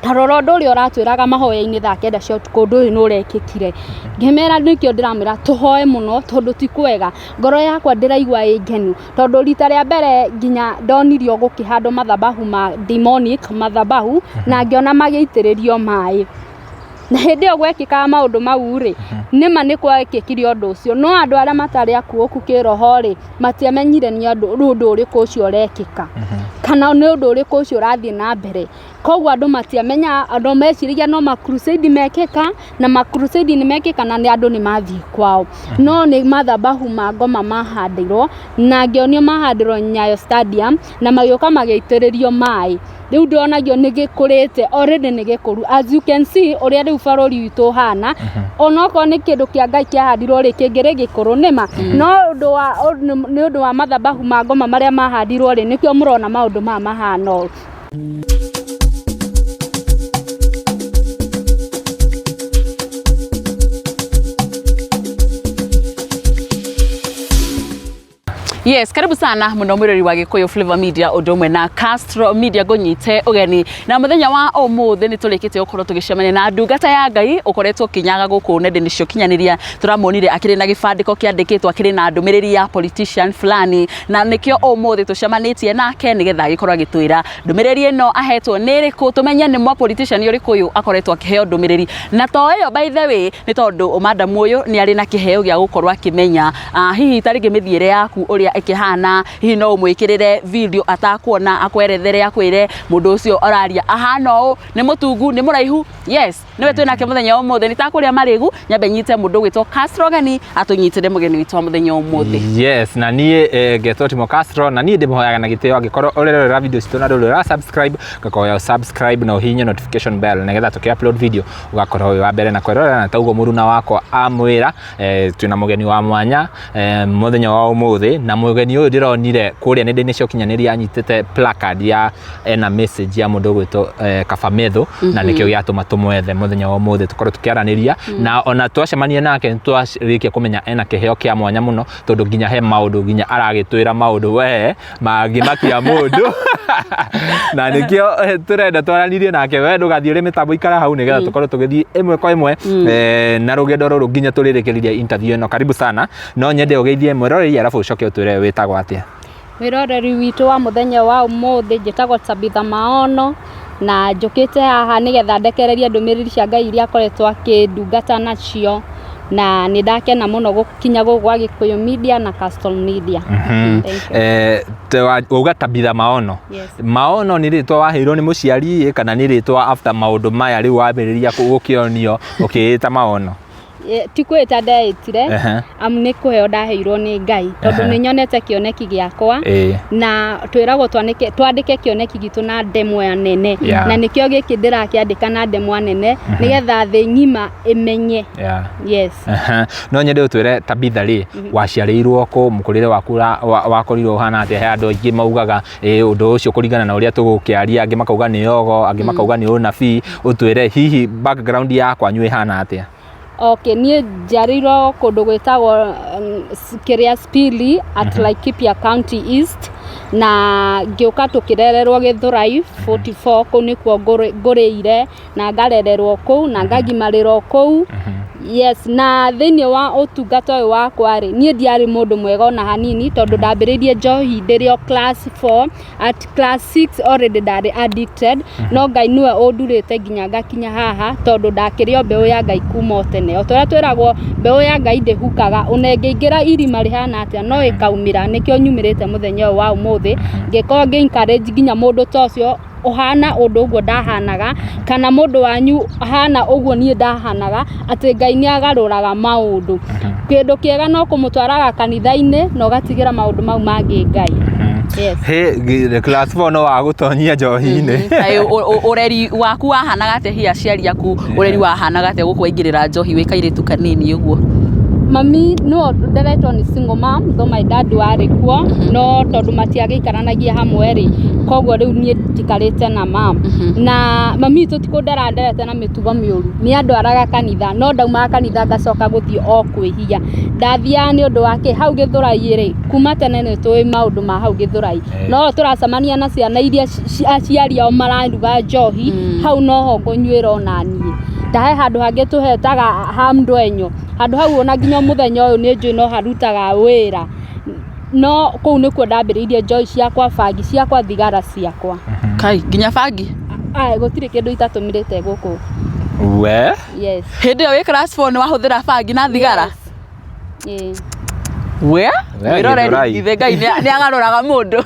Ta rora ũndũ ũrĩa ũratwĩraga mahoya-inĩ thaa kenda cia ũtukũ, ũndũ ũyũ nĩ ũrekĩkire. Ngĩmera nĩkĩo ndĩramwĩra tũhoe mũno tondũ ti kwega. Ngoro yakwa ndĩraigua ĩ ngenu tondũ rita rĩa mbere nginya ndonirio gũkĩhandwo mathabahu ma demonic mathabahu na ngĩona magĩitĩrĩrio maĩ. Na hĩndĩ ĩyo gwekĩkaga maũndũ mau rĩ, nĩma nĩ gwekĩkire ũndũ ũcio, no andũ arĩa matarĩ akuũku kĩroho rĩ, matiamenyire nĩ ũndũ ũrĩkũ ũcio ũrekĩka, kana nĩ ũndũ ũrĩkũ ũcio ũrathiĩ na mbere. Koguo andũ matiamenyaga, andũ meciragia no ma crusade mekĩka, na ma crusade nĩ mekĩka na andũ nĩ mathiĩ kwao. No nĩ mathabahu ma ngoma mahandirwo, na ngĩonio mahandirwo Nyayo Stadium, na magĩũka magĩitĩrĩrio maĩ. Rĩu ndonagio nĩ gĩkũrĩte, already nĩ gĩkũru. As you can see ũrĩa rĩu bũrũri witũ ũhana, onokorwo nĩ kĩndũ kĩa Ngai kĩahandirwo rĩ, kĩngĩrĩ gĩkũrũ nĩma. No ũndũ wa nĩ ũndũ wa mathabahu ma ngoma marĩa mahandirwo rĩ, nĩkĩo mũrona maũndũ maya mahana ũũ. Yes, karibu sana muno mwirori wa Gikuyu Flavor Media undu umwe na Castro Media ngunyite ugeni na muthenya wa umuthi ni turikitie gukorwo tugicemania na ndungata ya Ngai ukoretwo kinyaga guku nenda-inĩ cia ukinyaniria turamuonire akiri na gibandiko kiandikitwo akiri na ndumiriri ya politician fulani na nikio umuthi tucemanitie nake nigetha agikorwo agitwira ndumiriri ino ahetwo ni iriku tumenye ni mwa politician uriku uyu akoretwo akiheo ndumiriri na to iyo by the way ni tondu madam uyu ni ari na kiheo gia gukorwo akimenya hihi ta rĩngĩ mĩthiĩre yaku ũrĩa ĩkĩhana hihi no ũmwĩkĩrĩre video atakuona akwerethere akwĩre mũndũ ũcio araria ahana ũũ nĩ mũtungu nĩ mũraihu yes nĩwe twĩ nake mũthenya wa ũmũthĩ nĩ takũrĩa marĩgu nyambe nyite mũndũ ũgwĩtwo Castro gani atũnyitĩre mũgeni witũ wa mũthenya wa ũmũthĩ. Yes, na niĩ ngetwo Timo Castro na niĩ ndĩmũhoyaga na gĩtĩo angĩkorwo ũrerorera video citũ na ndũrĩ ũra subscribe ngakũhoya ũ subscribe na ũhihinye notification bell nĩgetha tũkĩ upload video ũgakorwo wĩ wa mbere na kwĩrorera na tauguo mũruna wakwa amwĩra twĩna mũgeni wa mwanya mũthenya wa ũmũthĩ na mũgeni ũyũ ndĩronire kũrĩa nenda-inĩ cia ũkinyanĩria anyitĩte placard ya ena message ya mũndũ ũgwĩtwo Kaba Methu na nĩkĩo gĩatũma tũmwethe mũthenya wa ũmũthĩ tũkorwo tũkĩaranĩria na ona twacemania nake nĩtwarĩkia kũmenya ena kĩheo kĩa mwanya mũno tondũ nginya he maũndũ nginya aragĩtwĩra maũndũ we mangĩmakia mũndũ na nĩkĩo tũrenda twaranĩrie nake we ndũgathiĩ ũrĩ mĩtambo ikara hau nĩgetha tũkorwo tũgĩthiĩ ĩmwe kwa ĩmwe na rũgendo rũrũ nginya tũrĩrĩkĩrĩrie interview ĩno. Karibu sana, no nyende ũgeithie mwĩroreri arabu ũcoke ũtwĩre wĩtagwo atĩa. Mwĩroreri witũ wa mũthenya wa ũmũthĩ, njĩtagwo Tabitha Maono na njũkĩte haha nĩgetha ndekererie ndũmĩrĩri cia Ngai iria akoretwo akĩndungata nacio na nĩ ndakena mũno gũkinya gũkũ gwa Gĩkũyũ Media na Castle Media. Thank you. Wauga Tabitha Maono. Yes. Maono nĩ rĩtwa waheirwo nĩ mũciari kana nĩ rĩtwa after maũndũ maya rĩu wambĩrĩria gũkĩonio ũkĩĩta Maono? Ti kwĩta ndeĩtire, amu nĩ kũheo ndaheirwo nĩ Ngai tondũ nĩ nyonete kĩoneki gĩakwa na twĩragwo twandĩke kĩoneki gitũ na ndemwa nene na nĩkĩo gĩkĩ ndĩrakĩandĩka na ndemwa nene nĩgetha thĩ ng'ima ĩmenye. Yes. No nyende ũtwĩre Tabitha rĩ, waciarĩirwo kũ, mũkũrĩre waku wakorirwo ũhana atĩa? He andũ aingĩ maugaga ũndũ ũcio kũringana na ũrĩa tũgũkĩaria, angĩ makauga nĩ ogo, angĩ makauga nĩ ũnabii, ũtwĩre hihi background ya kwanyu ĩhana atĩa? Okay, niĩ njiarĩirwo kũndũ gwĩtagwo kĩrĩa Spili at Laikipia County East na ngĩũka tũkĩrererwo Gĩthũrai 44 kũu nĩkuo ngũrĩire na ngarererwo kũu na ngagimarĩrwo kũu. Yes, na thĩinĩ wa ũtungata ũyũ wakwa rĩ, niĩ ndiarĩ mũndũ mwega ona hanini tondũ ndambĩrĩirie njohi ndĩrĩ o class 4 at class 6 already ndarĩ addicted no Ngai nĩwe ũndurĩte nginya ngakinya haha tondũ ndakĩrĩ o mbeũ ya Ngai kuma o tene. O ta ũrĩa twĩragwo mbeũ ya Ngai ndĩhukaga, ona ĩngĩingĩra irima rĩhana atĩa no ĩkaumĩra. Nĩkĩo nyumĩrĩte mũthenya ũyũ wa ũmũthĩ ngĩkorwo ngĩ encourage nginya mũndũ ta ũcio ũhana ũndũ ũguo ndahanaga kana mũndũ wanyu ahana ũguo niĩ ndahanaga atĩ Ngai nĩ agarũraga maũndũ. Kĩndũ kĩega no kũmũtwaraga kanitha-inĩ na ũgatigĩra maũndũ mau mangĩ Ngai. Yes. Hĩ, class 4 no wagũtonyia njohi-inĩ. Kaĩ ũreri waku wahanaga atĩa hihi aciari aku ũreri wahanaga atĩa gũkũ waingĩrĩra njohi wĩ kairĩtu kanini ũguo? Mami no nderetwo nĩ single mom, though my dad warĩ kuo, no tondũ matiagĩikaranagia hamwe rĩ, koguo rĩu niĩ ndikarĩte na mam. Na mami witũ ti kũndera nderete na mĩtugo mĩũru, nĩ andwaraga kanitha, no ndaumaga kanitha ngacoka gũthiĩ o kwĩhia. Ndathiaga nĩ ũndũ wa kĩ, hau Gĩthũrai rĩ, kuma tene nĩ tũĩ maũndũ ma hau Gĩthũrai. No tũracemania na ciana iria aciari ao mararuga njohi, hau noho ngũnyuĩra ona niĩ. Ndahe handũ hangĩ tũhetaga ha ndwenyo, handũ hau ona nginya mũthenya ũyũ nĩ njũĩ no harutaga wĩra. No kũu nĩkuo ndambĩrĩirie njohi ciakwa, bangi ciakwa, thigara ciakwa. Kai nginya bangi? Aya, gũtirĩ kĩndũ itatũmĩrĩte gũkũ. We. Yes. Hĩndĩ ĩyo wĩ class 4 nĩ wahũthĩra bangi na thigara? Yes. We? We, Wĩroreri Gĩthũrai. ithe Ngai nĩ agarũraga mũndũ.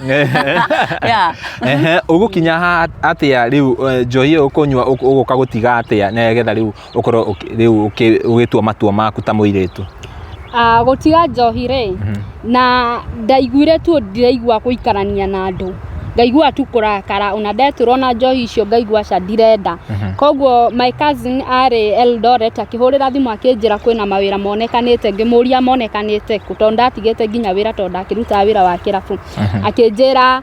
Yeah. Ehe, ũgũkinya ha atĩa rĩu njohi ĩyo ũkũnyua ũgũka gũtiga atĩa nĩgetha rĩu ũkorwo rĩu ũgĩtua matua maku ta mũirĩtu? Gũtiga njohi rĩ, na ndaiguire tu ndiraigua gũikarania na andũ, ngaigua tu kũrakara, ona ndetũrwo na njohi icio ngaigua aca ndirenda. Koguo my cousin arĩ Eldoret akĩhũrĩra thimũ akĩnjĩra kwĩna mawĩra monekanĩte, ngĩmũria monekanĩte kũ, tondũ ndatigĩte nginya wĩra tondũ ndakĩrutaga wĩra wa kĩrabu. Akĩnjĩra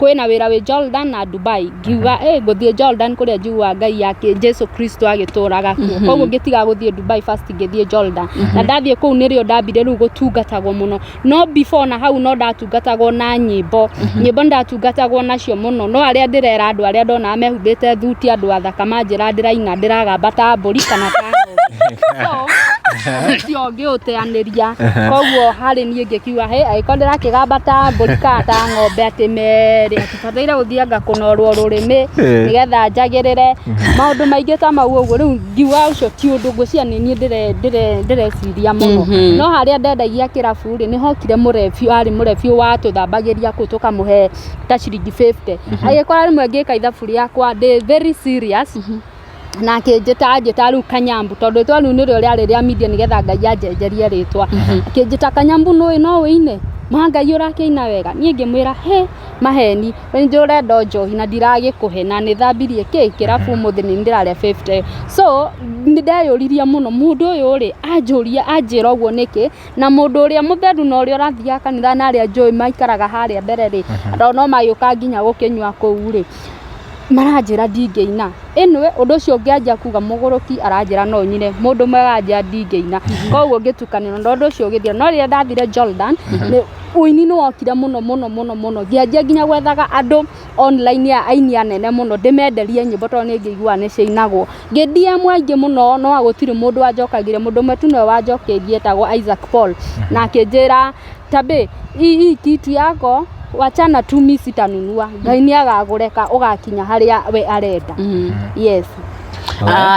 kwĩna wĩra wĩ Jordan na Dubai, ngiuga ngũthiĩ Jordan kũrĩa njiguaga Ngai yake Jesu Kristo agĩtũraga kuo. Koguo ngĩtiga gũthiĩ Dubai first ngĩthiĩ Jordan. Na ndathiĩ kũu nĩrĩo ndambire rĩu gũtungatagwo mũno. No before na hau no ndatungatagwo na nyĩmbo. Nyĩmbo nĩndatungatagwo nacio mũno, no arĩa ndĩrera andũ arĩa ndonaga mehumbĩte thuti, andũ athaka manjĩra ndĩraina ndĩragamba ta mbũri kana ta ng'ombe. So ũcio ngĩũteanĩria. Koguo harĩ niĩ ngĩkiuga he angĩkorwo ndĩrakĩgamba ta mbũri kana ta ng'ombe atĩ merĩ, atĩ bataire gũthiĩ anga kũnorwo rũrĩmĩ nĩgetha njagĩrĩre maũndũ maingĩ ta mau ũguo. Rĩu ngiuga ũcio ti ũndũ, ngwĩciria nĩ niĩ ndĩreciria mũno. No harĩa ndendagia kĩrabu rĩ, nĩ hokire mũrebi, arĩ mũrebi watũthambagĩria kũu tũkamũhe ta ciringi 50. Agĩkora rĩmwe ngĩka ithabu rĩakwa ndĩ very serious, na akĩnjĩta anjĩta rĩu Kanyambu, tondũ rĩtwa rĩu nĩrĩo rĩarĩ rĩa media nĩgetha Ngai anjenjerie rĩtwa. Akĩnjĩta Kanyambu, nũĩ no wĩine ma Ngai ũrakĩina wega. Niĩ ngĩmwĩra he maheni, we nĩ ũrenda njohi na ndiragĩkũhe, na nĩ thambirie kĩ kĩrabu ũmũthĩ nĩ ndĩrarĩa 50. So nĩ ndeyũririe mũno, mũndũ ũyũ rĩ anjũria anjĩra ũguo nĩkĩ, na mũndũ ũrĩa mũtheru na ũrĩa ũrathiaga kanitha na arĩa njũĩ maikaraga harĩa mbere rĩ, andũ no magĩũka nginya gũkĩnyua kũu rĩ, maranjĩra ndingĩina. Anyway, ũndũ ũcio ũngĩanjia kuga mũgũrũki aranjĩra no nyine, mũndũ mwega anjĩra ndingĩina, koguo ngĩtukanĩrwo na ũndũ ũcio ũgĩthira. No rĩrĩa ndathire Jordan, ũini nĩ wokire mũno mũno mũno mũno, ngĩanjia nginya gwethaga andũ online ya aini anene mũno ndĩmenderie nyĩmbo tondũ nĩ ngĩiguaga nĩ ciainagwo. Ngĩ DM aingĩ mũno no gũtirĩ mũndũ wanjokagĩria, mũndũ ũmwe tu nĩwe wanjokeirie etagwo Isaac Paul, na akĩnjĩra Tabe, hii kitu yako wachana tu, mi sitanunua, Ngai nĩ agagũreka ũgakinya harĩa we arenda. Yes.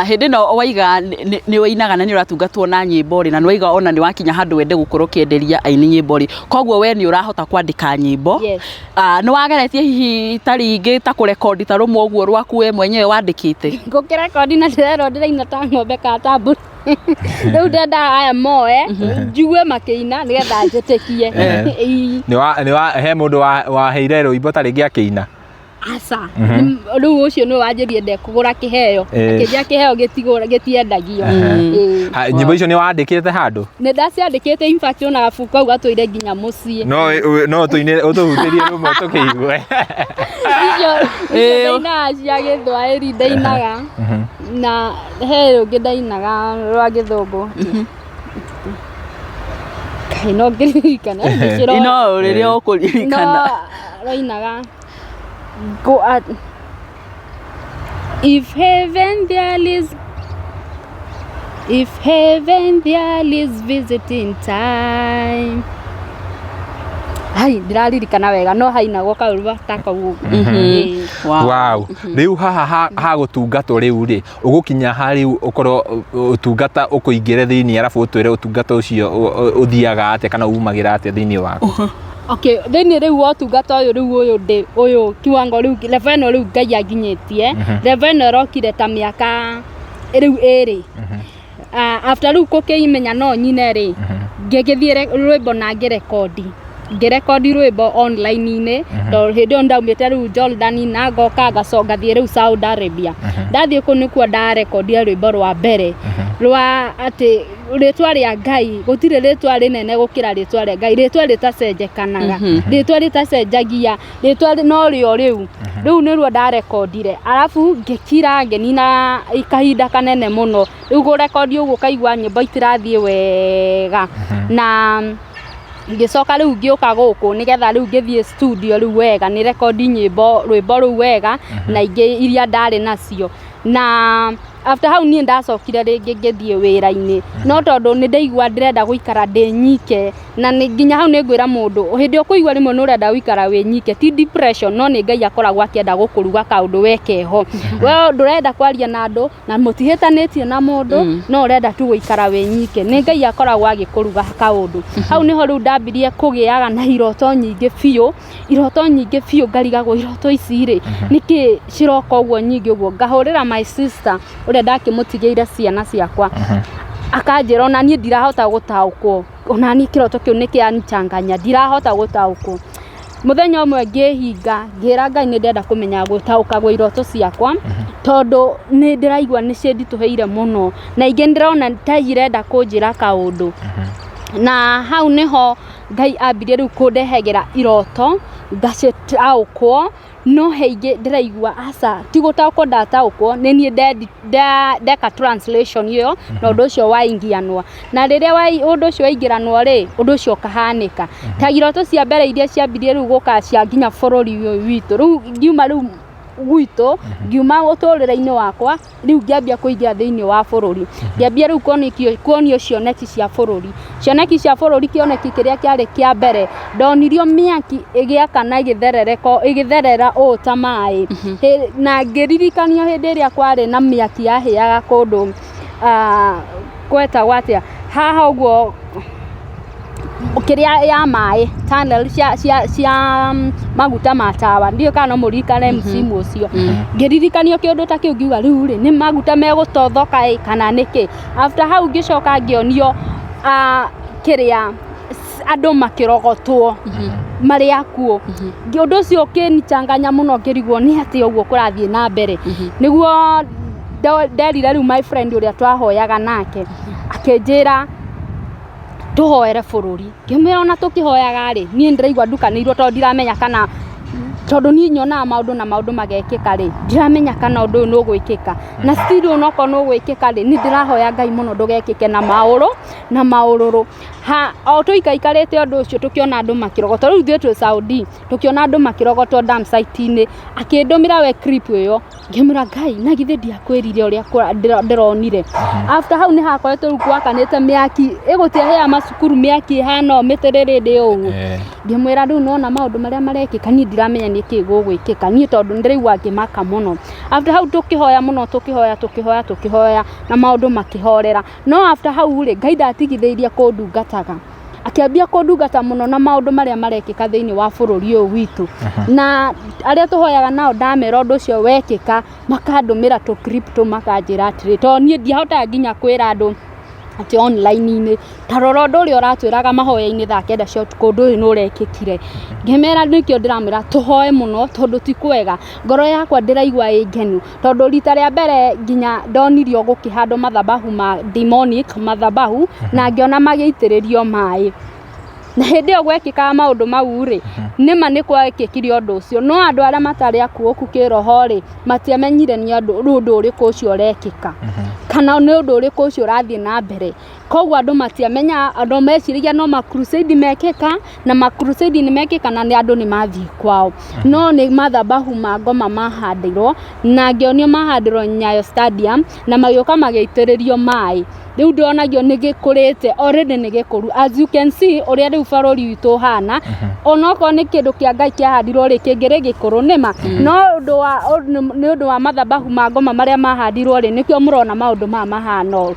Hĩndĩ ĩno waiga nĩ ũinaga na nĩ ũratungatwo na nyĩmbo rĩ, na nĩ waiga ona nĩ wakinya handũ wende gũkorwo ũkĩenderia aini nyĩmbo rĩ, koguo we nĩ ũrahota kwandĩka nyĩmbo? Yes. Nĩ wageretie hihi ta rĩngĩ ta kũrekondi ta rũmwe ũguo rwaku we mwenyewe wandĩkĩte? Ngũkĩrekondi na ndĩrerwo ndĩraina ta ng'ombe kana ta mbũri. Rĩu ndendaga aya moe njigue makĩina nĩgetha njĩtĩkie. Ĩĩ. Nĩ wa he mũndũ waheire rwĩmbo ta rĩngĩ akĩina? Aca, rĩu ũcio nĩwe wanjĩrire ndekũgũra kĩheo, akĩnjĩra kĩheo gĩtiendagio. Ĩĩ. Nyĩmbo icio nĩ wandĩkĩte handũ? Nĩ ndaciandĩkĩte, in fact ona gabuku kau gatũire nginya mũciĩ. No tũine ũtũhutĩrie rũmwe tũkĩigue. Icio icio ndainaga cia Gĩthwaĩri ndainaga, na he rũngĩ ndainaga rwa Gĩthũngũ. Kaĩ no ngĩririkane ndĩcirora. No rĩrĩa ũkũririkana. No rainaga go at if heaven there is, if heaven there is visiting time. Hai ndiraririkana wega, no hainagwo kaũru ta kau ũguo. Ĩĩ. Wow. Wow. Rĩu haha ha gũtungatwo rĩu rĩ, ũgũkinya ha rĩu ũkorwo ũtungata ũkũingĩre thĩinĩ, arabu ũtwĩre ũtungata ũcio ũthiaga atĩa kana umagĩra atĩa thĩinĩ waku? Okay, thĩinĩ rĩu wa ũtungata ũyũ rĩu ũyũ ndĩ ũyũ kiwango rĩu level ĩno rĩu Ngai anginyĩtie, level ĩno ĩrokire ta mĩaka rĩu ĩrĩ. After rĩu gũkĩimenya no nyine rĩ, ngĩgĩthiĩ rwĩmbo na ngĩrekondi. Ngĩrekondi rwĩmbo online-inĩ tondũ hĩndĩ ĩyo ndaumĩte rĩu Jordan na ngoka ngacoka ngathiĩ rĩu Saudi Arabia. Ndathiĩ kũu nĩkuo ndarekondire rwĩmbo rwa mbere rwa atĩ rĩtwa rĩa Ngai, gũtirĩ rĩtwa rĩnene gũkĩra rĩtwa rĩa Ngai, rĩtwa rĩtacenjekanaga, rĩtwa rĩtacenjagia, rĩtwa no rĩo rĩu. Rĩu nĩruo ndarekondire, arabu ngĩkira ngĩnina kahinda kanene mũno. Rĩu kũrekondi ũguo ũkaigua nyĩmbo itirathiĩ wega na ngĩcoka rĩu ngĩũka gũkũ nĩgetha rĩu ngĩthiĩ studio rĩu wega nĩ rekondi nyĩmbo rwĩmbo rũu wega na ingĩ iria ndarĩ nacio. Na after hau niĩ ndacokire rĩngĩ ngĩthiĩ wĩra-inĩ, no tondũ nĩ ndaigua ndĩrenda gũikara ndĩ nyike, na nĩ nginya hau nĩ ngwĩra mũndũ hĩndĩ ĩrĩa ũkũigua rĩmwe nĩ ũrenda gũikara wĩ nyike ti depression no nĩ Ngai akoragwo akĩenda gũkũruga kaũndũ we keho. We ndũrenda kwaria na andũ na mũtihĩtanĩtie na mũndũ no ũrenda tu gũikara wĩ nyike, nĩ Ngai akoragwo agĩkũruga kaũndũ. Hau nĩho rĩu ndambirie kũgĩaga na iroto nyingĩ biũ, iroto nyingĩ biũ ngarigagwo iroto ici rĩ, nĩkĩ ciroka ũguo nyingĩ ũguo, ngahũrĩra my sister ũrĩa ndakĩmũtigĩire ciana ciakwa, akanjĩra ona niĩ ndirahota gũtaũkwo, ona niĩ kĩroto kĩu nĩ kĩranchanganya ndirahota gũtaũkwo. Mũthenya ũmwe ngĩhinga ngĩra Ngai nĩ ndĩrenda kũmenya gũtaũkagwo iroto ciakwa, tondũ nĩ ndĩraigua nĩ cinditũhĩire mũno, na ingĩ ndĩrona ta irenda kũnjĩra kaũndũ. Na hau nĩho Ngai ambirie rĩu kũndehagĩra iroto ngacitaũkwo, no he ingĩ ndĩraigua aca ti gũtaũkwo ndataũkwo, nĩ niĩ ndeka translation ĩyo na ũndũ ũcio waingianwo. Na rĩrĩa ũndũ ũcio waingĩranwo rĩ, ũndũ ũcio ũkahanĩka. Ta iroto cia mbere iria ciambirie rĩu gũka cia nginya bũrũri ũyũ witũ, rĩu ngiuma rĩu gwitũ, ngiuma ũtũrĩre-inĩ wakwa, rĩu ngĩambia kũingĩra thĩinĩ wa bũrũri. Ngĩambia rĩu kuonio cioneki cia bũrũri. Cioneki cia bũrũri kĩoneki kĩrĩa kĩarĩ kĩa mbere, ndonirio mĩaki ĩgĩakana ĩgĩtherereka ĩgĩtherera ũũ ta maĩ. Na ngĩririkanio hĩndĩ ĩrĩa kwarĩ na mĩaki yahĩaga kũndũ gwetagwo atĩa, haha ũguo kĩrĩa ya maĩ tunnel cia maguta ma tawa, ndiũĩ kana no mũririkane msimu ũcio. Ngĩririkanio kĩũndũ ta kĩu ngiuga rĩu rĩ, nĩ maguta megũtothoka ĩ kana nĩkĩ. After hau ngĩcoka ngĩonio kĩrĩa andũ makĩrogotwo marĩ akuũ. Ũndũ ũcio ũkĩnichanganya mũno ngĩrigwo nĩ atĩa ũguo kũrathiĩ na mbere. Nĩguo nderire rĩu my friend ũrĩa twahoyaga nake, akĩnjĩra tũhoere bũrũri. Ngĩmwĩra ona tũkĩhoyaga rĩ, niĩ nĩndĩraigua ndukanĩirwo tondũ ndiramenya kana tondũ niĩ nyonaga maũndũ na maũndũ magekĩka rĩ, ndiramenya kana ũndũ ũyũ nĩ ũgwĩkĩka. Na still onokorwo nĩ ũgwĩkĩka rĩ, nĩ ndĩrahoya Ngai mũno ndũgekĩke na maũrũ na maũrũrũ. Ha o tũikaikarĩte ũndũ ũcio tũkĩona andũ makĩrogotwo, rĩu ithuĩ twĩ Saudi, tũkĩona andũ makĩrogotwo dump site-inĩ, akĩndũmĩra we clip ĩyo, ngĩmwĩra Ngai na githĩ ndiakwĩrire ũrĩa ndĩronire. After hau nĩ hakoretwo rĩu gwakanĩte mĩaki, ĩgũtiahĩaga macukuru mĩaki ĩhana ũũ mĩtĩrĩrĩndĩ ũguo. Ngĩmwĩra rĩu nĩwona maũndũ marĩa marekĩka niĩ ndiramenya nĩkĩ gũgwĩkĩka, niĩ tondũ nĩndĩraigua ngĩmaka mũno. After hau tũkĩhoya mũno tũkĩhoya tũkĩhoya tũkĩhoya na maũndũ makĩhorera. No after hau rĩ, Ngai ndatigithĩirie kũndungataga. Akĩambia kũndungata mũno na maũndũ marĩa marekĩka thĩinĩ wa bũrũri ũyũ witũ. Na arĩa tũhoyaga nao ndamera ũndũ ũcio wekĩka, makandũmĩra tũ clip makanjĩra atĩrĩ, tondũ niĩ ndiahotaga nginya kwĩra andũ atĩ online-inĩ, ta rora ũndũ ũrĩa ũratwĩraga mahoya-inĩ thaa kenda cia ũtukũ ũndũ ũyũ nĩ ũrekĩkire. Ngĩmera nĩkĩo ndĩramwĩra tũhoe mũno tondũ ti kwega. Ngoro yakwa ndĩraigua ĩ ngenu tondũ rita rĩa mbere nginya ndonirio gũkĩhandwo mathabahu ma demonic mathabahu na ngĩona magĩitĩrĩrio maĩ. Na hĩndĩ ĩyo gwekĩkaga maũndũ mau rĩ, nĩma nĩ gwekĩkire ũndũ ũcio, no andũ arĩa matarĩ akuũku kĩroho rĩ, matiamenyire nĩ ũndũ ũrĩkũ ũcio ũrekĩka, kana nĩ ũndũ ũrĩkũ ũcio ũrathiĩ na mbere. Koguo andũ matiamenyaga, andũ meciragia no ma crusade mekĩka, na ma crusade nĩ mekĩka na andũ nĩ mathiĩ kwao. No nĩ mathabahu ma ngoma mahandirwo, na ngĩonio mahandirwo Nyayo Stadium, na magĩũka magĩitĩrĩrio maĩ. Rĩu ndonagio nĩ gĩkũrĩte, already nĩ gĩkũru. As you can see ũrĩa rĩu bũrũri witũ ũhana, onokorwo nĩ kĩndũ kĩa Ngai kĩahandirwo rĩ, kĩngĩrĩ gĩkũrũ nĩma. No nĩ ũndũ wa mathabahu ma ngoma marĩa mahandirwo rĩ, nĩkĩo mũrona maũndũ maya mahana ũũ.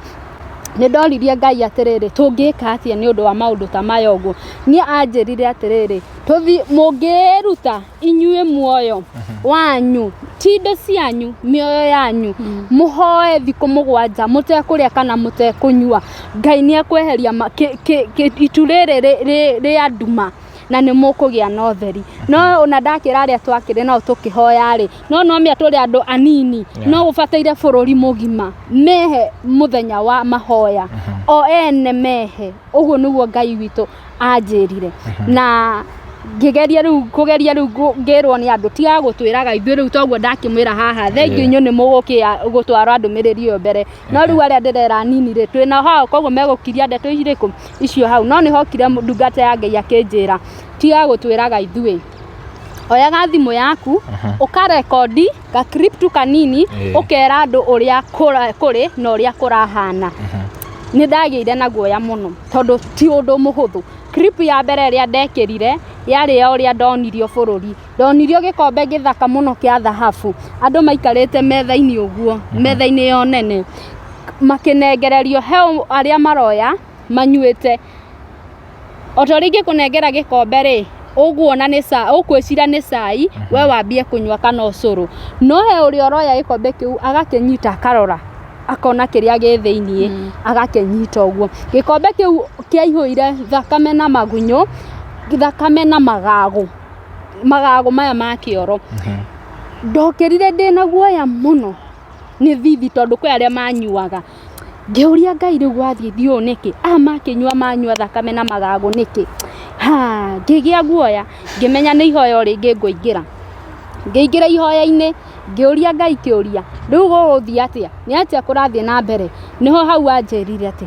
Nĩ ndoririe Ngai atĩrĩrĩ, tũngĩka atĩa nĩ ũndũ wa maũndũ ta maya ũguo? Niĩ anjĩrire atĩrĩrĩ, tũthi mũngĩĩruta inyuĩ muoyo wanyu, ti indo cianyu, mĩoyo yanyu, mũhoe thikũ 7 mũtekũrĩa kana mũtekũnyua, Ngai nĩ ekweheria itu rĩrĩ rĩa nduma. Na nĩ mũkũgĩa na ũtheri. No ona ndakĩra arĩa twakĩrĩ nao tũkĩhoya rĩ, no nomĩa tũrĩ andũ anini, no ũbataire bũrũri mũgima mehe mũthenya wa mahoya o ene mehe. Ũguo nĩguo Ngai witũ anjĩrire. Na ngĩgeria rĩu kũgeria rĩu ngĩrwo nĩ andũ tiga gũtwĩraga ithuĩ rĩu toguo ndakĩmwĩra haha. Thengiũ inyuĩ nĩ mũgũkĩa gũtwara ndũmĩrĩri ĩyo mbere, no rĩu arĩa ndĩrera nini rĩ, twĩna hao, koguo megũkiria ndeto irĩkũ icio hau. No nĩ hokire ndungata ya Ngai akĩnjĩra, tiga gũtwĩraga ithuĩ, oyaga thimũ yaku ũkarekondi ga clip tu kanini, ũkera andũ ũrĩa kũrĩ na ũrĩa kũrahana. Nĩ ndagĩire na guoya mũno tondũ ti ũndũ mũhũthũ. Clip ya mbere ĩrĩa ndekĩrire yarĩ ya ũrĩa ndonirio bũrũri. Ndonirio gĩkombe gĩthaka mũno kĩa thahabu, andũ maikarĩte metha-inĩ ũguo, metha-inĩ ĩyo nene, makĩnengererio he arĩa maroya manyuĩte. O ta ũrĩa ingĩkũnengera gĩkombe rĩ, ũguona nĩ ũkwĩcira nĩ cai, we wambie kũnyua kana ũcũrũ. No he ũrĩa ũroya gĩkombe kĩu agakĩnyita, akarora, akona kĩrĩa gĩ thĩiniĩ, agakĩnyita ũguo. Gĩkombe kĩu kĩaihũire thakame na magunyũ, thakame na magago, magago maya ma kĩoro. Ndokĩrire ndĩna guoya mũno nĩ thithi, tondũ kwĩ arĩa manyuaga. Ngĩũria Ngai, rĩu wathiĩ thiĩ ũũ nĩkĩ? Aya makĩnyua manyua thakame na magago nĩkĩ? Ha, ngĩgĩa guoya, ngĩmenya nĩ ihoya o rĩngĩ ngũingĩra. Ngĩingĩra ihoya-inĩ, ngĩũria Ngai kĩũria, rĩu gũgũthiĩ atĩa? Nĩ atĩa kũrathiĩ na mbere? Nĩho hau anjĩrire atĩ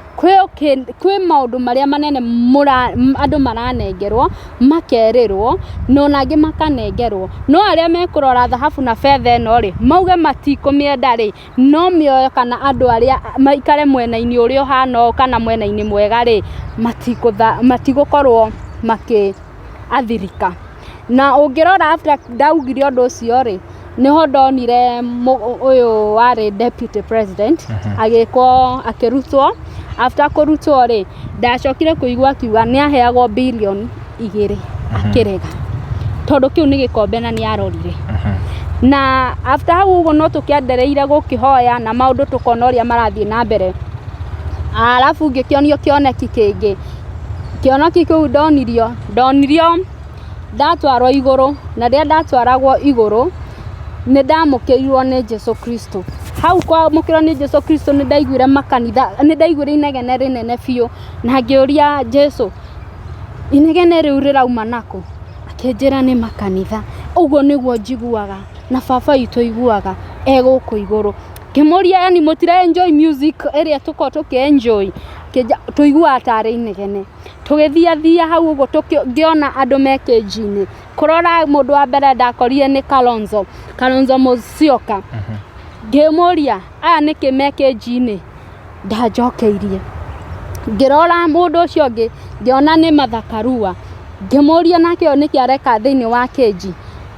kwĩ maũndũ marĩa manene andũ maranengerwo, makerĩrwo, na ona angĩ makanengerwo. No arĩa mekũrora thahabu na betha ĩno rĩ, mauge matikũmĩenda rĩ, no mĩoyo kana andũ arĩa maikare mwena-inĩ ũrĩa ũhana ũũ kana mwena-inĩ mwega rĩ, matigũkorwo makĩathirika. Na ũngĩrora after ndaugire ũndũ ũcio rĩ, nĩho ndonire ũyũ warĩ deputy president agĩkwo, akĩrutwo. After kũrutwo rĩ, ndacokire kũigua akiuga nĩ aheagwo bilioni 2 akĩrega, tondũ kĩu nĩ gĩkombe na nĩ arorire. Na after hau ũguo no tũkĩendereire gũkĩhoya na maũndũ tũkona ũrĩa marathiĩ na mbere. Arabu ngĩkĩonio kĩoneki kĩngĩ. Kĩoneki kĩu ndonirio ndatwarwo igũrũ, na rĩrĩa ndatwaragwo igũrũ nĩ ndamũkĩrirwo nĩ Jesu Kristo. Hau kwamũkĩrwo nĩ Jesu Kristo nĩ ndaiguire makanitha, nĩ ndaiguire inegene rĩnene biũ, na ngĩũria Jesu, inegene rĩu rĩrauma nakũ? Akĩnjĩra nĩ makanitha. Ũguo nĩguo njiguaga na baba witũ aiguaga e gũkũ igũrũ. Ngĩmũria, yani mũtira enjoy music ĩrĩa tũkoragwo tũkĩ enjoy? Tũiguaga tarĩ inegene. Tũgĩthiathia hau ũguo ngĩona andũ me kĩnji-inĩ. Kũrora mũndũ wa mbere ndakorire nĩ Kalonzo, Kalonzo Musyoka. Ngĩmũria, aya nĩkĩ me kĩnji-inĩ? Ndanjokeirie. Ngĩrora mũndũ ũcio ũngĩ ngĩona nĩ Martha Karua. Ngĩmũria nake ũyũ nĩkĩ areka thĩinĩ wa kĩnji?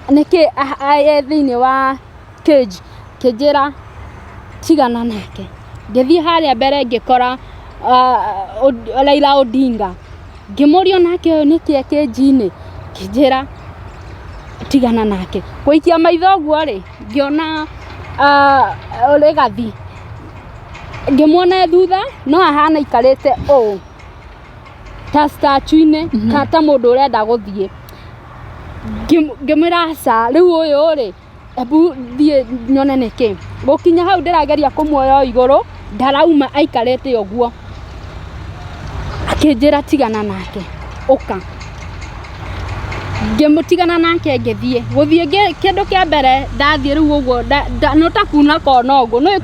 Nĩkĩ e thĩinĩ wa cage? Akĩnjĩra tigana nake. Ngĩthiĩ harĩa mbere ngĩkora Raila Odinga. Ngĩmũria onake ũyũ nĩkĩ e kĩnji-inĩ? Akĩnjĩra tigana nake. Gũikia maitho ũguo rĩ, ngĩona Rigathi. Ngĩmuona e thutha no ahana aikarĩte ũũ ta statue-inĩ, kana ta mũndũ ũrenda gũthiĩ. Ngĩmwĩra aca, rĩu ũyũ rĩ, ebu thiĩ nyone nĩkĩ. Gũkinya hau ndĩrageria kũmuoya o igũrũ, ndarauma aikarĩte ũguo. Akĩnjĩra tigana nake, ũka. Ngĩmũtigana nake ngĩthiĩ. Gũthiĩ kĩndũ kĩa mbere ndathiĩ rĩu ũguo nĩ ta kuna kona ũguo. Nĩũĩ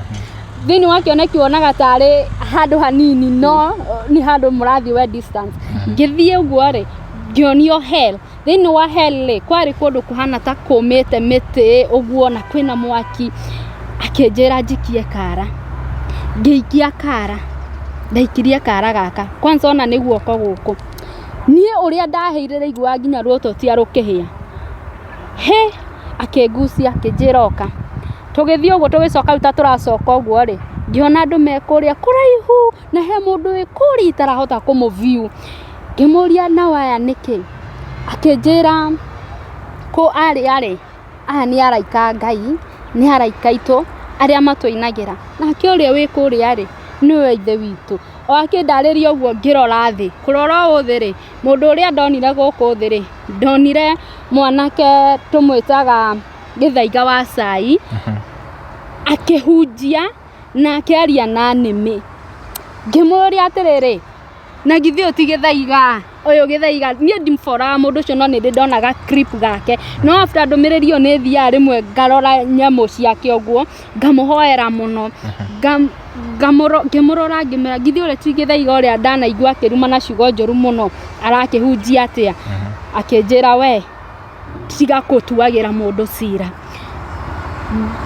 thĩinĩ wa kĩoneki wonaga tarĩ handũ hanini, no nĩ handũ mũrathiĩ we distance. Ngĩthiĩ ũguo rĩ, ngĩonio hell. Thĩinĩ wa hell rĩ, kwarĩ kũndũ kũhana ta kũmĩte mĩtĩ ũguo na kwĩna mwaki. Akĩnjĩra njikie kara. Ngĩikia kara. Ndaikirie kara gaka. Kwanza ona nĩ guoko gũkũ. Niĩ ũrĩa ndahĩire ndaiguaga nginya ruototia rũkĩhĩa. Hĩ, akĩngucia akĩnjĩra ũka. Tũgĩthiĩ ũguo tũgĩcoka rĩu ta tũracoka ũguo rĩ, ngĩona andũ me kũrĩa kũraihu na he mũndũ wĩ kũrĩa itarahota kũmũ view. Ngĩmũria nao aya nĩkĩ? Akĩnjĩra kũ arĩa rĩ, aya nĩ araika a Ngai, nĩ araika aitũ arĩa matũinagĩra. Nake ũrĩa wĩ kũrĩa rĩ, Nĩwe Ithe witũ. O akĩndarĩria ũguo ngĩrora thĩ, kũrora ũũ thĩ rĩ, mũndũ ũrĩa ndonire gũkũ thĩ rĩ, ndonire mwanake tũmwĩtaga Gĩthaiga wa cai, akĩhunjia na akĩaria na nĩmĩ. Ngĩmũria atĩrĩrĩ, na githĩ ũyũ ti Gĩthaiga? Ũyũ Gĩthaiga, niĩ ndimboraga mũndũ ũcio no nĩ ndĩ ndona ga clip gake. No after ndũmĩrĩri ĩyo nĩ thiaga rĩmwe ngarora nyamũ ciake ũguo, ngamũhoera mũno. Ngĩmũrora ngĩmwĩra githĩ ũrĩa ti Gĩthaiga ũrĩa ndanaigua akĩruma na ciugo njũru mũno arakĩhunjia atĩa? Akĩnjĩra we tiga gũtuagĩra mũndũ cira.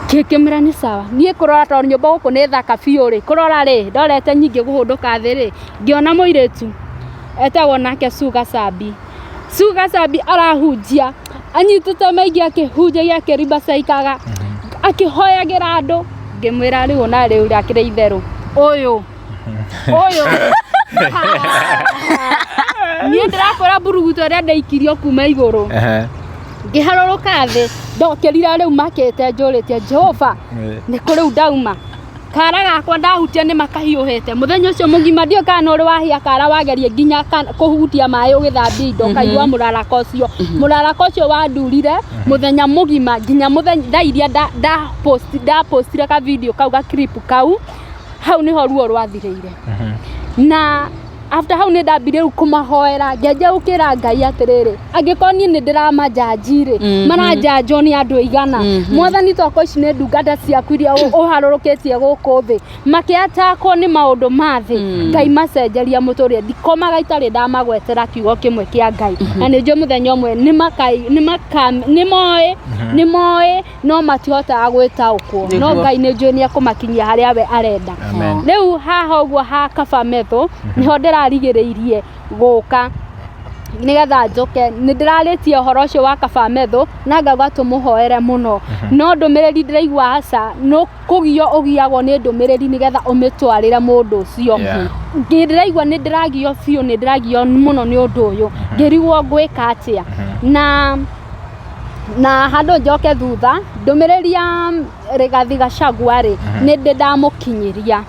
Ngĩkĩmwĩra nĩ sawa. Niĩ kũrora tondũ nyũmba gũkũ nĩ thaka biũ rĩ, kũrora rĩ, ndorete nyingĩ kũhũndũka thĩ rĩ, ngĩona mũirĩtu etagwo nake Suga Sambi. Suga Sambi arahunjia anyitĩte maingĩ akĩhunjagia akĩribacaikaga akĩhoyagĩra andũ. Ngĩmwĩra rĩu ona rĩu rĩakĩrĩ itherũ ũyũ ũyũ niĩ ndĩrakwĩra mburuguto ĩrĩa ndaikirio kuma igũrũ. Ngĩharũrũka thĩ ndokĩrire rĩu makĩte njũrĩtie Jehova nĩ kũ rĩu ndauma. Kara gakwa ndahutia nĩ makahiũhĩte mũthenya ũcio mũgima, ndiũĩ kana ũrĩ wahĩa kara wagerie nginya kũhutia maĩ ũgĩthambia indo ũkaigua mũrarako ũcio. Mũrarako ũcio wandurire mũthenya mũgima nginya mũthenya thaa iria ndapostire ka video kau ga clip kau, hau nĩho ruo rwathirĩire. Na after hau nĩ ndambire rĩu kũmahoera, ngĩanjia gũkĩra Ngai atĩrĩrĩ, angĩkorwo niĩ nĩ ndĩramajanji rĩ, marajanjwo nĩ andũ aigana? Mwathani, toko ici nĩ ndungata ciaku iria ũharũrũkĩtie gũkũ thĩ, makĩatakwo nĩ maũndũ ma thĩ. Ngai, macenjeria mũtũrĩre. Ndikomaga itarĩ ndamagwetera kiugo kĩmwe kĩa Ngai, na nĩ njũĩ mũthenya ũmwe nĩ moĩ nĩ moĩ no matihotaga gwĩtaũkwo, no Ngai nĩ njũĩ nĩ ekũmakinyia harĩa we arenda. Amen. Rĩu haha ũguo ha kaba metho nĩho ndĩrarigĩrĩirie gũka nĩgetha njũke nĩ ndĩrarĩtie ũhoro ũcio wa kaba metho na ngauga tũmũhoere mũno, no ndũmĩrĩri ndĩraigua aca no kũgio ũgiagwo nĩ ndũmĩrĩri nĩgetha ũmĩtwarĩre mũndũ ũcio. Ndĩraigua nĩ ndĩragio biũ, nĩ ndĩragio mũno nĩ ũndũ ũyũ, ngĩrigwo ngwĩka atĩa na handũ njoke thutha. Ndũmĩrĩri ya Rigathi Gachagua rĩ, nĩ ndĩ ndamũkinyĩria,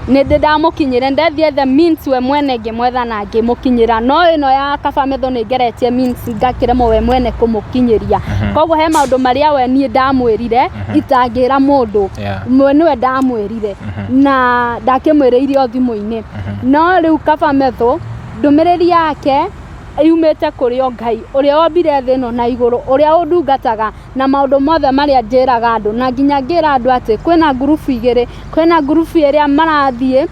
nĩ ndĩ ndamũkinyĩra, ndethie the means we mwene ngĩmwetha na ngĩmũkinyĩra, no ĩno ya kaba metho nĩ ngeretie means ngakĩremwo we mwene kũmũkinyĩria. Koguo he maũndũ marĩa we niĩ ndamwĩrire itangĩra mũndũ. Mwe nĩwe ndamwĩrire na ndakĩmwĩrĩire o thimũ-inĩ, no rĩu kaba metho ndũmĩrĩri yake yumĩte kũrĩ o Ngai ũrĩa wombire thĩ ĩno na igũrũ, ũrĩa ũndungataga na maũndũ mothe marĩa njĩraga andũ, na nginya ngĩra andũ atĩ kwĩna ngurubu igĩrĩ, kwĩna ngurubu ĩrĩa marathiĩ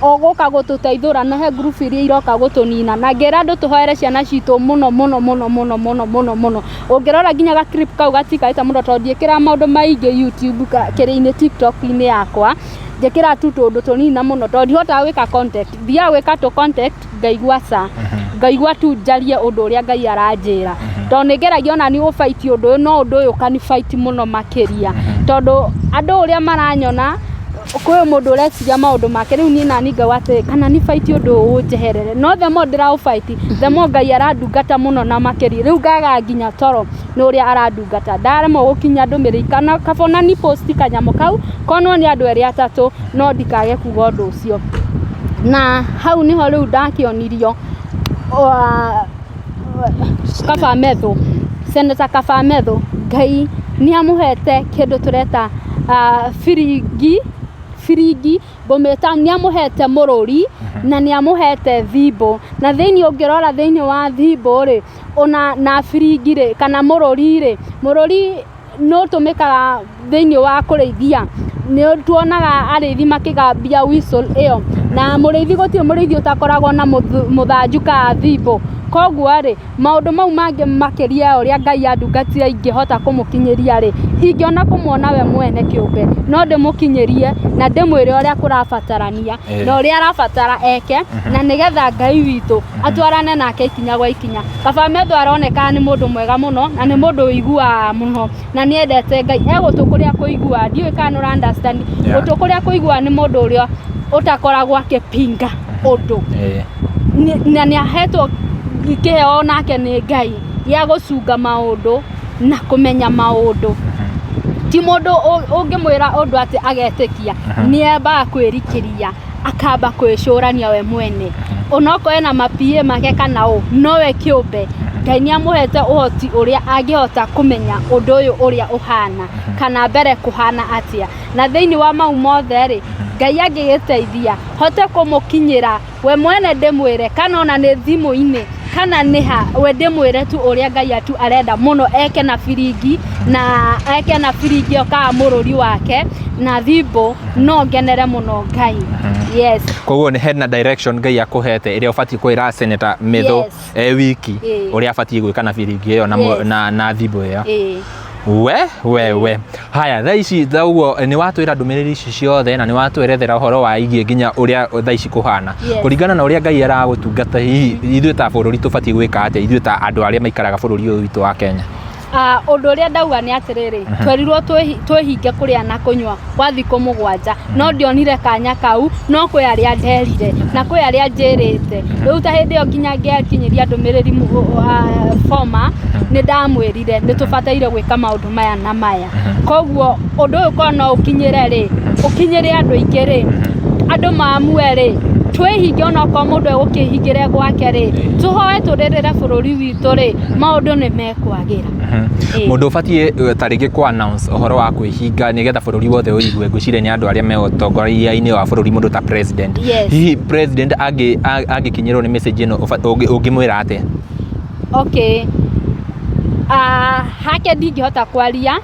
o gũka gũtũteithũra na he ngurubu iria iroka gũtũnina, na ngĩra andũ tũhoere ciana citũ mũno mũno mũno mũno mũno mũno mũno. Ũngĩrora nginya ga clip kau gatikarĩte mũno tondũ ndiĩkĩraga maũndũ maingĩ YouTube kĩrĩa-inĩ TikTok-inĩ yakwa, njĩkĩraga tu tũũndũ tũnini na mũno tondũ ndihotaga gwĩka content, thiaga gwĩka tũ content ngaigua ca ngaigua tu njarie ũndũ ũrĩa Ngai aranjĩra, tondũ nĩ ngeragia ona ni gũbaiti ũndũ ũyũ, no ũndũ ũyũ ũkanibaiti mũno makĩria, tondũ andũ ũrĩa maranyona kwĩ mũndũ ũreciria maũndũ make. Rĩu niĩ nani ngauga atĩrĩ, kana ni baiti ũndũ ũyũ ũnjeherere, no the more ndĩraũbaiti, the more Ngai arandungata mũno na makĩria. Rĩu ngaga nginya toro nĩ ũrĩa arandungata, ndaremwo gũkinya ndũmĩrĩri kana kaba ona ni post kanyamũ kau konwo nĩ andũ erĩ atatũ, no ndikage kuga ũndũ ũcio. Na hau nĩho rĩu ndakĩonirio kaba metho, Senator kaba metho, Ngai nĩ amũhete kĩndũ tũreta biringi, biringi ngũmĩta, nĩ amũhete mũrũri na nĩ amũhete thimbũ, na thĩinĩ ũngĩrora thĩinĩ wa thimbũ rĩ, ona na biringi rĩ, kana mũrũri rĩ, mũrũri nĩ ũtũmĩkaga thĩinĩ wa kũrĩithia. Nĩ tuonaga arĩithi makĩgambia whistle ĩyo, na mũrĩithi, gũtirĩ mũrĩithi ũtakoragwo na mũthanju kana thimbũ. Koguo rĩ, maũndũ mau mangĩ makĩria ya ũrĩa Ngai andungatire ingĩhota kũmũkinyĩria rĩ, ingĩona kũmuona we mwene kĩũmbe, no ndĩmũkinyĩrie na ndĩmwĩre ũrĩa kũrabatarania na ũrĩa arabatara eke, na nĩgetha Ngai witũ atwarane nake ikinya gwa ikinya. Kaba metho aroneka nĩ mũndũ mwega mũno na nĩ mũndũ ũiguaga mũno na nĩ endete Ngai, e gũtũ kũrĩa kũiguaga, ndiũĩ kana nĩ ũra understand. Gũtũ kũrĩa kũiguaga nĩ mũndũ ũrĩa ũtakoragwo akĩpinga ũndũ. Na nĩ ahetwo kĩheo nake nĩ Ngai gĩa gũcunga maũndũ na kũmenya maũndũ. Ti mũndũ ũngĩmwĩra ũndũ atĩ agetĩkia, nĩ ambaga kwĩrikĩria, akamba kwĩcũrania we mwene, onokorwo ena ma-PA make kana ũ, nowe kĩũmbe Ngai nĩ amũhete ũhoti ũrĩa angĩhota kũmenya ũndũ ũyũ ũrĩa ũhana kana mbere kũhana atĩa. Na thĩinĩ wa mau mothe rĩ, Ngai angĩgĩteithia hote kũmũkinyĩra we mwene, ndĩmwĩre kana ona nĩ thimũ-inĩ kana nĩ ha, we ndĩmwĩre tu ũrĩa Ngai atu arenda mũno eke na biringi, na eke na biringi ĩyo kana mũrũri wake na thimbo, no ngenere mũno Ngai. Yes. Koguo nĩ hena direction Ngai akũhete ĩrĩa ũbatiĩ kwĩra Senator Methu e wiki ũrĩa abatiĩ gwĩka na biringi ĩyo na, na thimbo ĩyo. We we we, haya, thaa ici thaguo nĩ watwĩra ndũmĩrĩri ici ciothe na nĩ watwerethera ũhoro wa igiĩ nginya ũrĩa thaa ici kũhana. Kũringana na ũrĩa Ngai aragũtungata, hihi ithuĩ ta bũrũri tũbatiĩ gwĩka atĩa, ithuĩ ta andũ arĩa maikaraga bũrũri ũyũ witũ wa Kenya? Ah, ũndũ ũrĩa ndauga nĩ atĩrĩrĩ, twerirwo twĩhinge kũrĩa na kũnyua gwa thikũ 7, no ndionire kanya kau, no kwĩ arĩa nderire na kwĩ arĩa njĩrĩte. Rĩu ta hĩndĩ ĩyo nginya ngĩakinyĩria ndũmĩrĩri former, nĩ ndamwĩrire nĩ tũbataire gwĩka maũndũ maya na maya. Koguo ũndũ ũyũ korwo no ũkinyĩre rĩ, ũkinyĩre andũ aingĩ rĩ, andũ mamue rĩ, twĩhinge, onokorwo mũndũ egũkĩhingĩre gwake rĩ, tũhoe tũrĩrĩre bũrũri witũ rĩ, maũndũ nĩ mekwagĩra. Ĩĩ. Mũndũ ũbatiĩ ta rĩngĩ kũ announce ũhoro wa kwĩhinga nĩgetha bũrũri wothe ũigue, ngwĩciria nĩ andũ arĩa me ũtongoria-inĩ wa bũrũri, mũndũ ta president. Hihi president angĩkinyĩrwo nĩ message ĩno, ũngĩmwĩra atĩa? Okay. Ah, hake ndingĩhota kwaria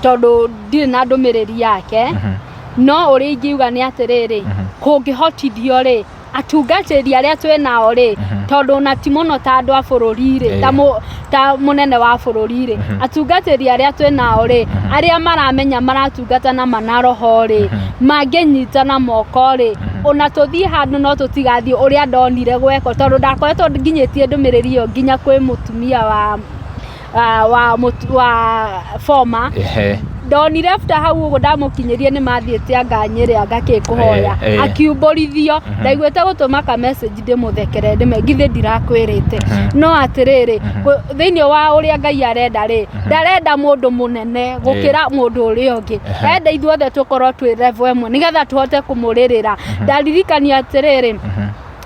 tondũ ndirĩ na ndũmĩrĩri yake, no ũrĩa ingiuga nĩ atĩrĩrĩ, kũngĩhotithio rĩ, atungatĩri arĩa twĩ nao rĩ, tondũ ona ti mũno ta andũ a bũrũri rĩ, ta mũnene wa bũrũri rĩ, atungatĩri arĩa twĩ nao rĩ, arĩa maramenya maratungata na mana roho rĩ, mangĩnyitana moko rĩ, ona tũthiĩ handũ no tũtigathiĩ ũrĩa ndonire gwekwo, tondũ ndakoretwo nginyĩtie ndũmĩrĩri ĩyo nginya kwĩ mũtumia wa wa former. Ndonire after hau ũguo ndamũkinyĩrie nĩ mathiĩte anga Nyĩrĩ anga kĩ kũhoya, akiumbũrithio. Ndaiguĩte gũtũma ka message ndĩmũthekere, ndĩme githĩ ndirakwĩrĩte. No atĩrĩrĩ, thĩinĩ wa ũrĩa Ngai arenda rĩ, ndarenda mũndũ mũnene gũkĩra mũndũ ũrĩa ũngĩ, enda ithuothe tũkorwo twĩ level ĩmwe nĩgetha tũhote kũmũrĩrĩra. Ndaririkania atĩrĩrĩ,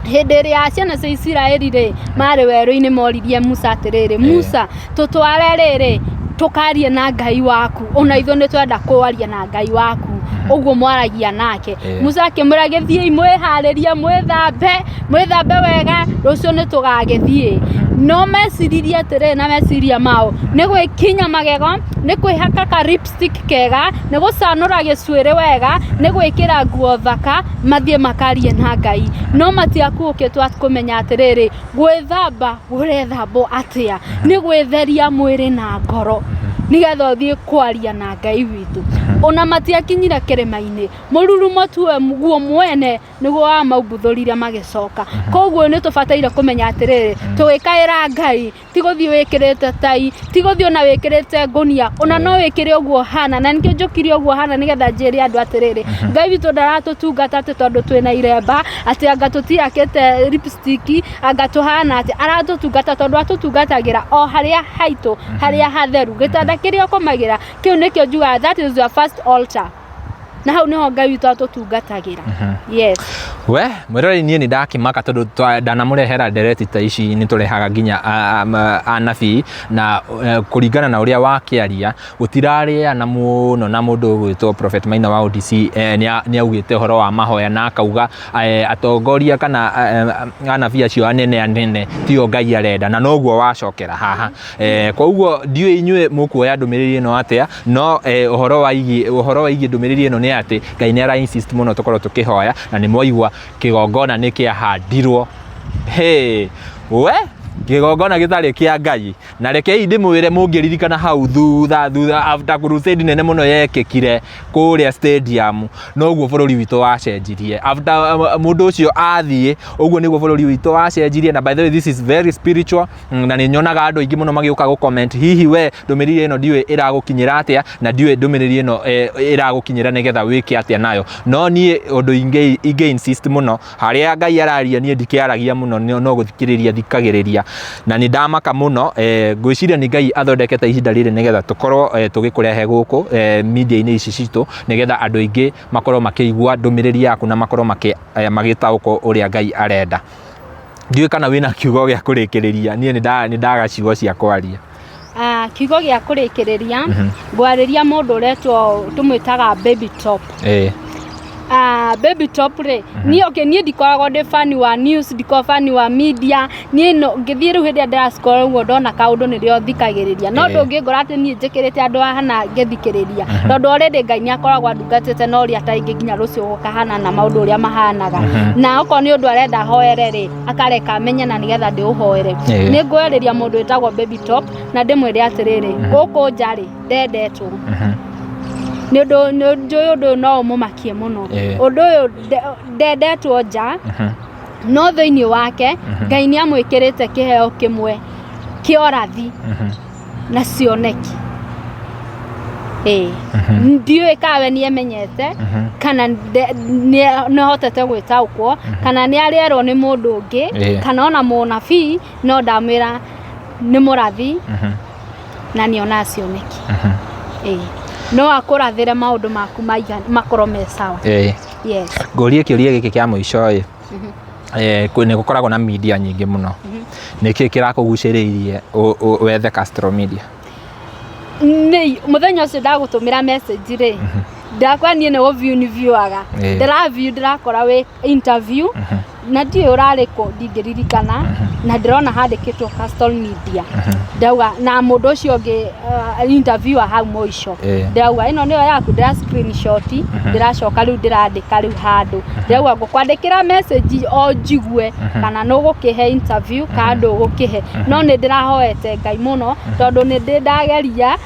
hĩndĩ ĩrĩa ciana cia Isiraeli rĩ marĩ werũ-inĩ, moririe Musa atĩrĩrĩ, "Musa, tũtware rĩrĩ tũkarie na Ngai waku, ona ithuĩ nĩ twenda kwaria na Ngai waku ũguo mwaragia nake." Musa akĩmwĩra, "Gĩthiĩi mwĩharĩrie, mwĩthambe, mwĩthambe wega, rũciũ nĩ tũgagĩthiĩ." No meciririe atĩrĩrĩ, na meciria mao nĩ gwĩkinya magego, nĩ kwĩhaka ka lipstick kega, nĩ gũcanũra gĩcuĩrĩ wega, nĩ gwĩkĩra nguo thaka, mathiĩ makarie na Ngai. No matiakuũkĩtwo kũmenya atĩrĩrĩ, gwĩthamba gũrethambwo atĩa? Nĩ gwĩtheria mwĩrĩ na ngoro nĩgetha ũthiĩ kwaria na Ngai witũ. Ona matiakinyire kĩrĩma-inĩ, mũrurumo tuwe guo mwene nĩguo wamaumbuthũrire magĩcoka. Koguo nĩ tũbataire kũmenya atĩrĩrĩ, tũgĩkaĩra Ngai ti gũthiĩ wĩkĩrĩte tai, ti gũthiĩ ona wĩkĩrĩte ngũnia, ona no wĩkĩre ũguo hana. Na nĩkĩo njũkire ũguo hana, nĩgetha njĩre andũ atĩrĩrĩ, Ngai witũ ndaratũtungata atĩ tondũ twĩna iremba, atĩ anga tũtiakĩte lipstick, anga tũhana atĩ. Aratũtungata tondũ atũtungatagĩra o harĩa haitũ, harĩa hatheru. Gĩtanda kĩrĩa ũkomagĩra, kĩu nĩkĩo njugaga that is your first altar. Na hau niho Ngai witũ atũtungatagĩra. Yes. We mwĩroreri, niĩ nĩ ndakĩmaka tondũ ndanamũrehera ndereti ta ici, nĩ tũrehaga nginya anabii, na kũringana na ũrĩa wakĩaria gũtirarĩana mũno na mũndũ ũgwĩtwo Prophet Maina wa ODC. Nĩ augĩte ũhoro wa mahoya na akauga atongoria kana anabii acio anene anene tio Ngai arenda, na noguo wacokera haha. Koguo ndiũĩ inyuĩ mũkuoya ndũmĩrĩri ĩno atĩa, no ũhoro wĩgiĩ ndũmĩrĩri ĩno nĩ atĩ Ngai nĩ ara insist mũno tũkorwo tũkĩhoya, na nĩ mwaigua kĩgongona nĩ kĩahandirwo. Hey, we kĩgongona gĩtarĩ kĩa Ngai. Na rekei ndĩmwĩre, mũngĩririkana hau thutha thutha, after crusade nene mũno yekĩkire kũrĩa stadium, noguo bũrũri witũ wacenjirie. After mũndũ ũcio athiĩ ũguo, nĩguo bũrũri witũ wacenjirie. Na by the way, this is very spiritual. Na nĩ nyonaga andũ aingĩ mũno magĩũka gũ comment. Hihi we ndũmĩrĩri ĩno ndiũĩ ĩragũkinyĩra atĩa, na ndiũĩ ndũmĩrĩri ĩno ĩragũkinyĩra nĩgetha wĩke atĩa nayo. No niĩ ũndũ ingĩ insist mũno, harĩa Ngai araria, niĩ ndikĩaragia mũno, no gũthikĩrĩria thikagĩrĩria. Na nĩ ndamaka mũno, ngwĩciria nĩ Ngai athondekete ihinda rĩrĩ nĩgetha tũkorwo tũgĩkũrehe gũkũ media-inĩ ici citũ, nĩgetha andũ aingĩ makorwo makĩigua ndũmĩrĩri yaku na makorwo magĩtaũkwo ũrĩa Ngai arenda. Ndiũĩ kana wĩna kiugo gĩa kũrĩkĩrĩria, niĩ nĩ ndaga ciugo cia kwaria. Ah, kiugo gĩa kũrĩkĩrĩria ngwarĩria mũndũ ũretwo tũmwĩtaga Baby Top. Ah, Baby Top rĩ, niĩ, okay, niĩ ndikoragwo ndĩ fan wa news, ndikoragwo fan wa media. Niĩ no ngĩthiĩ rĩu hĩndĩ ĩrĩa ndĩra scroll ũguo ndona kaũndũ nĩrĩo thikagĩrĩria, no ndũngĩngora atĩ niĩ njĩkĩrĩte andũ haha ngĩthikĩrĩria, tondũ already Ngai nĩ akoragwo andungatĩte na ũrĩa taingĩ nginya rũciũ gũkahana na maũndũ ũrĩa mahanaga. Na okorwo nĩ ũndũ arenda hoere rĩ, akareka menye na nĩgetha ndĩũhoere. Nĩ ngwarĩria mũndũ wĩtagwo Baby Top na ndĩmwĩre atĩrĩrĩ, gũkũ nja rĩ, ndendetwo. Nĩ ũndũ nĩ njũĩ ũndũ ũyũ no ũmũmakie mũno. Ũndũ ũyũ ndendetwo nja, no thĩinĩ wake Ngai nĩ amwĩkĩrĩte kĩheo kĩmwe kĩa ũrathi na cioneki. Ĩĩ, ndiũĩ kana we nĩ emenyete kana nĩ ahotete gwĩtaũkwo kana nĩ arerwo nĩ mũndũ ũngĩ kana ona mũnabii, no ndamwĩra nĩ mũrathi na nĩ onaga cioneki. Ĩĩ, no akũrathĩre maũndũ maku makorwo me sawa. Yes. Ngũrie kĩũria gĩkĩ kĩa mũico ĩ, nĩ gũkoragwo na media nyingĩ mũno, nĩkĩ kĩrakũgucĩrĩirie wethe Castro Media? Nĩ mũthenya ũcio ndagũtũmĩra message rĩ, ndakwa niĩ nĩ gũ-view nĩ viewaga, ndĩra view ndĩrakora wĩ interview na ndiũĩ ũrarĩ kũ, ndingĩririkana, na ndĩrona handĩkĩtwo Castle Media, ndauga na mũndũ ũcio ũngĩ interviewer hau mũico, ndĩrauga ĩno nĩyo yaku, ndĩra screenshot, ndĩracoka rĩu ndĩrandĩka rĩu handũ, ndĩrauga ngũkwandĩkĩra message o njigue kana nĩ ũgũkĩhe interview kana ndũgũkĩhe, no nĩ ndĩrahoete Ngai mũno tondũ nĩ ndĩ ndageria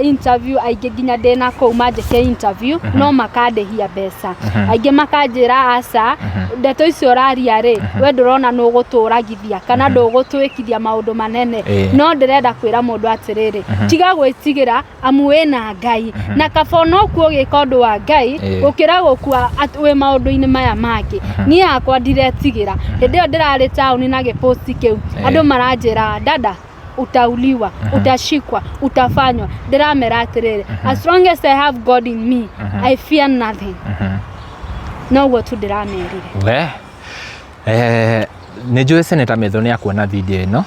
interview aingĩ nginya ndĩna kũu manjĩke interview no makandĩhia mbeca, aingĩ makanjĩra aca, ndeto icio ũraria rĩ, we ndũrona nĩ ũgũtũragithia kana ndũgũtwĩkithia maũndũ manene. No ndĩrenda kwĩra mũndũ atĩrĩrĩ, tiga gwĩtigĩra amu wĩna Ngai, na kaba ona ũkue ũgĩka ũndũ wa Ngai gũkĩra gũkua wĩ maũndũ-inĩ maya mangĩ. Niĩ hakwa ndiretigĩra. Hĩndĩ ĩyo ndĩrarĩ taũni na gĩposti kĩu, andũ maranjĩra, dada, utauliwa, utashikwa, utafanywa. Ndĩramera atĩrĩrĩ, as long as I have God in me, I fear nothing. Noguo tu ndĩramerire. We nĩ njũĩ Senator Methu nĩ akuona video ĩno.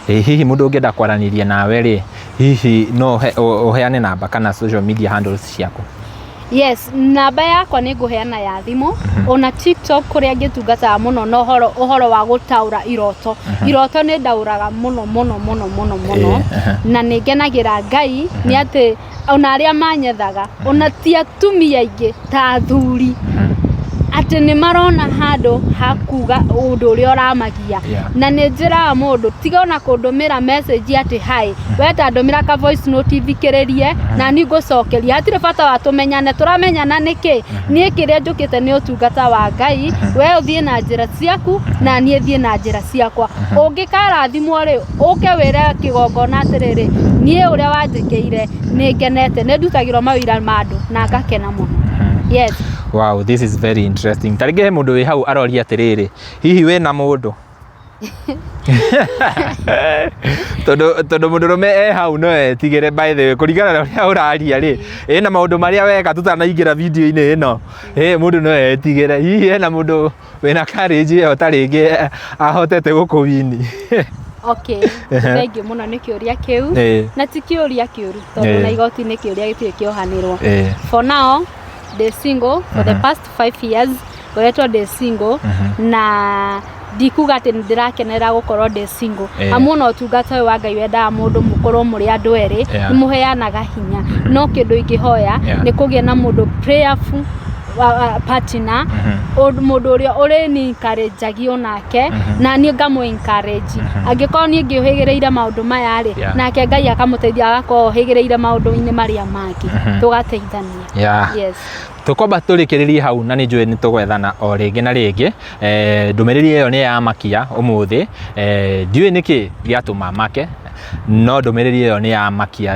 Hihi mũndũ ũngĩenda kwaranĩria nawe rĩ, hihi no ũheane namba kana social media handles ciaku? Yes, namba yakwa nĩ ngũheana ya thimũ, ona TikTok kũrĩa ngĩtungataga mũno na ũhoro wa gũtaũra iroto. Iroto nĩ ndaũraga mũno mũno mũno mũno mũno, na nĩ ngenagĩra Ngai nĩ atĩ ona arĩa manyethaga, ona ti atumia aingĩ ta athuri, atĩ nĩ marona handũ ha kuga ũndũ ũrĩa ũramagia. Na nĩ njĩraga mũndũ tiga ona kũndũmĩra message atĩ hi, we ta ndũmĩra ka voice note thikĩrĩrie na niĩ ngũcokeria. Hatirĩ bata wa tũmenyane, tũramenyana nĩkĩ? Niĩ kĩrĩa njũkĩte nĩ ũtungata wa Ngai, we ũthiĩ na njĩra ciaku na niĩ thiĩ na njĩra ciakwa. Ũngĩkarathimwo rĩ, ũke wĩre kĩgongona atĩrĩrĩ, niĩ ũrĩa wanjĩkĩire nĩ ngenete, nĩ ndutagĩrwo mawĩra ma andũ na ngakena mũno. Yes. Wow, this is very interesting. Ta rĩngĩ he mũndũ wĩ hau aroria atĩrĩrĩ, hihi wĩna mũndũ? Tondũ mũndũrũme e hau no etigĩre, by the way, kũringana na ũrĩa ũraria rĩ, ĩna maũndũ marĩa weka tũtanaingĩra video-inĩ ĩno, mũndũ no etigĩre. Hihi hena mũndũ wĩna courage ĩyo ta rĩngĩ ahotete gũkũwini? Okay, thengiũ mũno nĩ kĩũria kĩu. Na ti kĩũria kĩũru tondũ na igoti nĩ kĩũria gĩtirĩ kĩohanĩrwo. For now ndĩ single for the past 5 years, ngoretwo ndĩ single, na ndikuga atĩ nĩ ndĩrakenera gũkorwo ndĩ single, amu ona ũtungata ũyũ wa Ngai wendaga mũndũ mũkorwo mũrĩ andũ erĩ, nĩ mũheanaga hinya. No kĩndũ ingĩhoya nĩ kũgĩa na mũndũ prayerful partner, mũndũ ũrĩa ũrĩ ni encourage onake na niĩ ngamũ encourage. Angĩkorwo niĩ ngĩũhĩgĩrĩire maũndũ maya rĩ, nake Ngai akamũteithia agakorwo ũhĩgĩrĩire maũndũ-inĩ marĩa mangĩ, tũgateithania. Yes. Tũkwamba tũrĩkĩrĩrie hau na nĩ njũĩ nĩ tũgwethana o rĩngĩ na rĩngĩ. Ndũmĩrĩri ĩyo nĩ yamakia ũmũthĩ. Ndiũĩ nĩkĩ gĩatũma make. No ndũmĩrĩri ĩyo nĩ yamakia,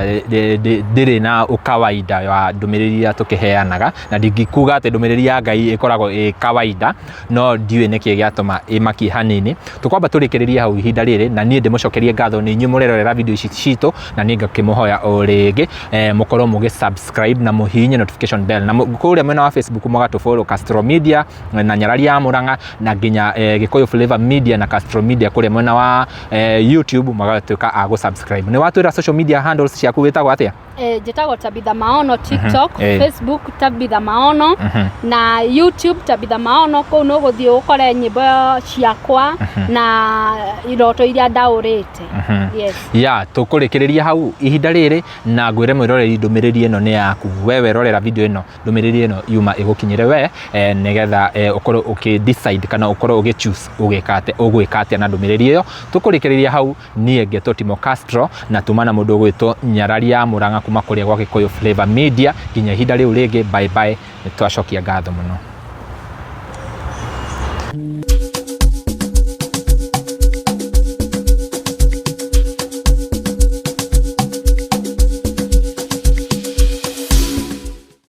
ndĩrĩ na ũkawaida wa ndũmĩrĩri iria tũkĩheanaga, na ndingĩkuga atĩ ndũmĩrĩri ya Ngai ĩkoragwo ĩ kawaida, no ndiũĩ nĩkĩ gĩatũma ĩmakie hanini. Tũkwamba tũrĩkĩrĩrie hau ihinda rĩrĩ, na niĩ ndĩmũcokerie ngatho nĩ inyuĩ mũrerorera video ici citũ, na niĩ ngakĩmũhoya o rĩngĩ mũkorwo mũgĩ subscribe na mũhihinye notification bell, na kũrĩa mwena wa Facebook mũgatũ follow Castro Media na Nyarari ya Murang'a, na nginya Gĩkũyũ Flavor Media na Castro Media kũrĩa mwena wa YouTube, magatuĩka a gũ subscribe. Nĩ watwĩra social media handles ciaku wĩtagwo atĩa? Njĩtagwo Tabitha Maono TikTok, Facebook Tabitha Maono, na YouTube Tabitha Maono. Kũu nĩ ũgũthiĩ ũkore nyĩmbo ciakwa na iroto iria ndaũrĩte. Yes. Ya tũkũrĩkĩrĩria hau ihinda rĩrĩ, na ngwĩre mwĩroreri, ndũmĩrĩri ĩno nĩ yaku we. Werorera video ĩno, ndũmĩrĩri ĩno yuma ĩgũkinyĩre we, nĩgetha ũkorwo ũkĩ decide kana ũkorwo ũgĩ choose ũgĩka atĩa, ũgwĩka atĩa na ndũmĩrĩri ĩyo. Tũkũrĩkĩrĩria hau. Niĩ ngetwo Timo Castro, na tuma na mũndũ ũgwĩtwo Nyarari ya Murang'a kuma kũrĩa gwa Gĩkũyũ Flavor Media. Nginya ihinda rĩu rĩngĩ, bye bye. Nĩ twacokia ngatho mũno.